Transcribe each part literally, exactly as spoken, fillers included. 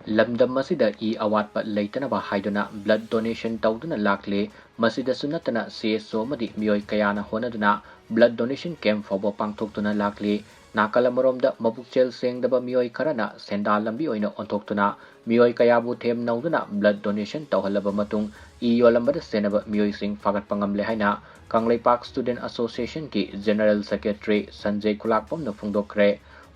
ꯂꯝꯗꯝ ꯑꯁꯤꯗ ꯏ ꯑꯋꯥꯠꯄ ꯂꯩꯇꯅꯕ ꯍꯥꯏꯗꯨꯅ blood donation ꯇꯧꯗꯨꯅ ꯂꯥꯛꯂꯤ꯫ ꯃꯁꯤꯗꯁꯨ ꯅꯠꯇꯅ C S O ꯑꯃꯗꯤ ꯃꯤꯑꯣꯏ ꯀꯌꯥꯅ ꯍꯣꯠꯅꯗꯨꯅ blood donation camp ꯐꯥꯎꯕ ꯄꯥꯡꯊꯣꯛꯇꯨꯅ ꯂꯥꯛꯂꯤ꯫ ꯅꯥꯀꯜ ꯑꯃꯔꯣꯝꯗ ꯃꯕꯨꯛꯆꯦꯜ ꯁꯦꯡꯗꯕ ꯃꯤꯑꯣꯏ ꯈꯔꯅ ꯁꯦꯟꯗꯥꯟ ꯂꯝꯕꯤ ꯑꯣꯏꯅ ꯑꯣꯟꯊꯣꯛꯇꯨꯅ ꯃꯤꯑꯣꯏ ꯀꯌꯥꯕꯨ ꯊꯦꯝ ꯅꯧꯗꯨꯅ blood donation ꯇꯧꯍꯜꯂꯕ ꯃꯇꯨꯡ ꯏ ꯌꯣꯜꯂꯝꯕꯗ ꯆꯦꯟꯅꯕ ꯃꯤꯑꯣꯏꯁꯤꯡ ꯐꯥꯒꯠꯄ ꯉꯝꯂꯦ ꯍꯥꯏꯅ ꯀꯪꯂꯩꯄꯥꯛ Student Associationꯒꯤ General Secretary ꯁꯟꯖꯦ ꯈꯨꯂꯥꯛꯄꯝꯅ ꯐꯣꯡꯗꯣꯛꯈ꯭ꯔꯦ꯫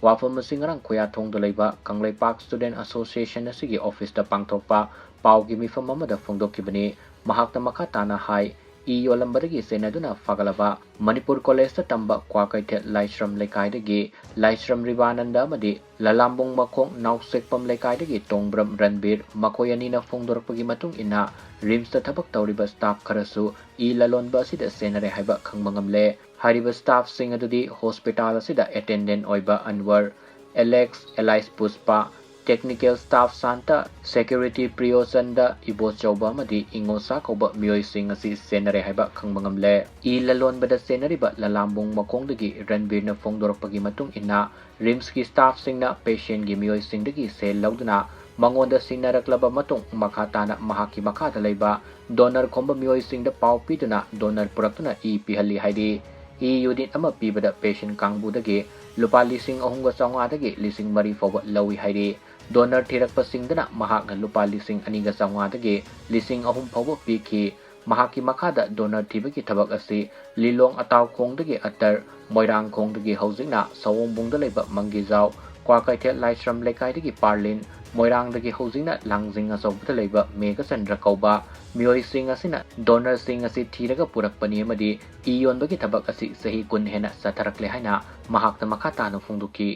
ꯋꯥꯐꯝ ꯑꯁꯤ ꯉꯔꯥꯡ ꯈꯨꯌꯥꯊꯣꯡꯗ ꯂꯩꯕ ꯀꯪꯂꯩꯄꯥꯛ Student Association ꯑꯁꯤꯒꯤ officeꯇ ꯄꯥꯡꯊꯣꯛꯄ ꯄꯥꯎꯒꯤ ꯃꯤꯐꯝ ꯑꯃꯗ ꯐꯣꯡꯗꯣꯛꯈꯤꯕꯅꯤ꯫ ꯃꯍꯥꯛꯅ ꯃꯈꯥ ꯇꯥꯅ ꯍꯥꯏ, ꯏ ꯌꯣꯜꯂꯝꯕꯗꯒꯤ ꯆꯦꯟꯅꯗꯨꯅ ꯐꯥꯒꯠꯂꯕ ꯃꯅꯤꯄꯨꯔ ꯀꯣꯂꯦꯖꯇ ꯇꯝꯕ ꯀ꯭ꯋꯥꯀꯩꯊꯦꯜ ꯂꯥꯏꯁ꯭ꯔꯝ ꯂꯩꯀꯥꯏꯗꯒꯤ ꯂꯥꯏꯁ꯭ꯔꯝ ꯔꯤꯕꯥꯅꯟꯗ ꯑꯃꯗꯤ ꯂꯂꯥꯝꯕꯨꯡ ꯃꯈꯣꯡ ꯅꯥꯎꯆꯦꯛꯄꯝ ꯂꯩꯀꯥꯏꯗꯒꯤ ꯇꯣꯡꯕ꯭ꯔꯝ ꯔꯟꯕꯤꯔ ꯃꯈꯣꯏ ꯑꯅꯤꯅ ꯐꯣꯡꯗꯣꯔꯛꯄꯒꯤ ꯃꯇꯨꯡ ꯏꯟꯅ, RIMSꯇ ꯊꯕꯛ ꯇꯧꯔꯤꯕ staff ꯈꯔꯁꯨ ꯏ ꯂꯂꯣꯟꯕ ꯑꯁꯤꯗ ꯆꯦꯟꯅꯔꯦ ꯍꯥꯏꯕ ꯈꯪꯕ ꯉꯝꯂꯦ꯫ ꯍꯥꯏꯔꯤꯕ staffꯁꯤꯡ ꯑꯗꯨꯗꯤ hospital ꯑꯁꯤꯗ attendant ꯑꯣꯏꯕ ꯑꯟꯋꯔ, Alex alias ꯄꯨꯁꯄꯥ, technical staff Santa, security ꯄ꯭ꯔꯤꯌꯣꯆꯟꯗ, Ibochouba ꯑꯃꯗꯤ ꯏꯉꯣꯆꯥ ꯀꯧꯕ ꯃꯤꯑꯣꯏꯁꯤꯡ ꯑꯁꯤ ꯆꯦꯟꯅꯔꯦ ꯍꯥꯏꯕ ꯈꯪꯕ ꯉꯝꯂꯦ꯫ ꯏ ꯂꯂꯣꯟꯕꯗ ꯆꯦꯟꯅꯔꯤꯕ ꯂꯂꯥꯝꯕꯨꯡ ꯃꯈꯣꯡꯗꯒꯤ ꯔꯟꯕꯤꯔꯅ ꯐꯣꯡꯗꯣꯔꯛꯄꯒꯤ ꯃꯇꯨꯡ ꯏꯟꯅ, RIMSꯀꯤ staffꯁꯤꯡꯅ patientꯒꯤ ꯃꯤꯑꯣꯏꯁꯤꯡꯗꯒꯤ ꯁꯦꯜ ꯂꯧꯗꯨꯅ ꯃꯉꯣꯟꯗ ꯁꯤꯟꯅꯔꯛꯂꯕ ꯃꯇꯨꯡ, ꯃꯈꯥ ꯇꯥꯅ ꯃꯍꯥꯛꯀꯤ ꯃꯈꯥꯗ ꯂꯩꯕ donor ꯈꯣꯝꯕ ꯃꯤꯑꯣꯏꯁꯤꯡꯗ ꯄꯥꯎ ꯄꯤꯗꯨꯅ donor ꯄꯨꯔꯛꯇꯨꯅ ꯏ ꯄꯤꯍꯜꯂꯤ ꯍꯥꯏꯔꯤ꯫ ꯏ unit ꯑꯃ ꯄꯤꯕꯗ patient ꯀꯥꯡꯕꯨꯗꯒꯤ ꯂꯨꯄꯥ ꯂꯤꯁꯤꯡ ꯑꯍꯨꯝꯒ ꯆꯥꯝꯃꯉꯥꯗꯒꯤ ꯂꯤꯁꯤꯡ ꯃꯔꯤ ꯐꯥꯎꯕ ꯂꯧꯏ ꯍꯥꯏꯔꯤ꯫ Donor ꯊꯤꯔꯛꯄꯁꯤꯡꯗꯅ ꯃꯍꯥꯛꯅ ꯂꯨꯄꯥ ꯂꯤꯁꯤꯡ ꯑꯅꯤꯒ ꯆꯥꯝꯃꯉꯥꯗꯒꯤ ꯂꯤꯁꯤꯡ ꯑꯍꯨꯝ ꯐꯥꯎꯕ ꯄꯤꯈꯤ꯫ ꯃꯍꯥꯛꯀꯤ ꯃꯈꯥꯗ donor ꯊꯤꯕꯒꯤ ꯊꯕꯛ ꯑꯁꯤ ꯂꯤꯂꯣꯡ ꯑꯇꯥꯎꯈꯣꯡꯗꯒꯤ ꯑꯇꯔ, ꯃꯣꯏꯔꯥꯡꯈꯣꯡꯗꯒꯤ ꯍꯧꯖꯤꯛꯅ ꯁꯑꯣꯝꯕꯨꯡꯗ ꯂꯩꯕ ꯃꯪꯒꯤꯖꯥꯎ, ꯀ꯭ꯋꯥꯀꯩꯊꯦꯜ ꯂꯥꯏꯁ꯭ꯔꯝ ꯂꯩꯀꯥꯏꯗꯒꯤ ꯄꯥꯔꯂꯤꯟ, ꯃꯣꯏꯔꯥꯡꯗꯒꯤ ꯍꯧꯖꯤꯛꯅ ꯂꯥꯡꯖꯤꯡ ꯑꯆꯧꯕꯗ ꯂꯩꯕ ꯃꯦꯘꯆꯟꯗ꯭ꯔ ꯀꯧꯕ ꯃꯤꯑꯣꯏꯁꯤꯡ ꯑꯁꯤꯅ donorꯁꯤꯡ ꯑꯁꯤ ꯊꯤꯔꯒ ꯄꯨꯔꯛꯄꯅꯤ ꯑꯃꯗꯤ ꯏ ꯌꯣꯟꯕꯒꯤ ꯊꯕꯛ ꯑꯁꯤ ꯆꯍꯤ ꯀꯨꯟ ꯍꯦꯟꯅ ꯆꯠꯊꯔꯛꯂꯦ ꯍꯥꯏꯅ ꯃꯍꯥꯛꯅ ꯃꯈꯥ ꯇꯥꯅ ꯐꯣꯡꯗꯣꯛꯈꯤ꯫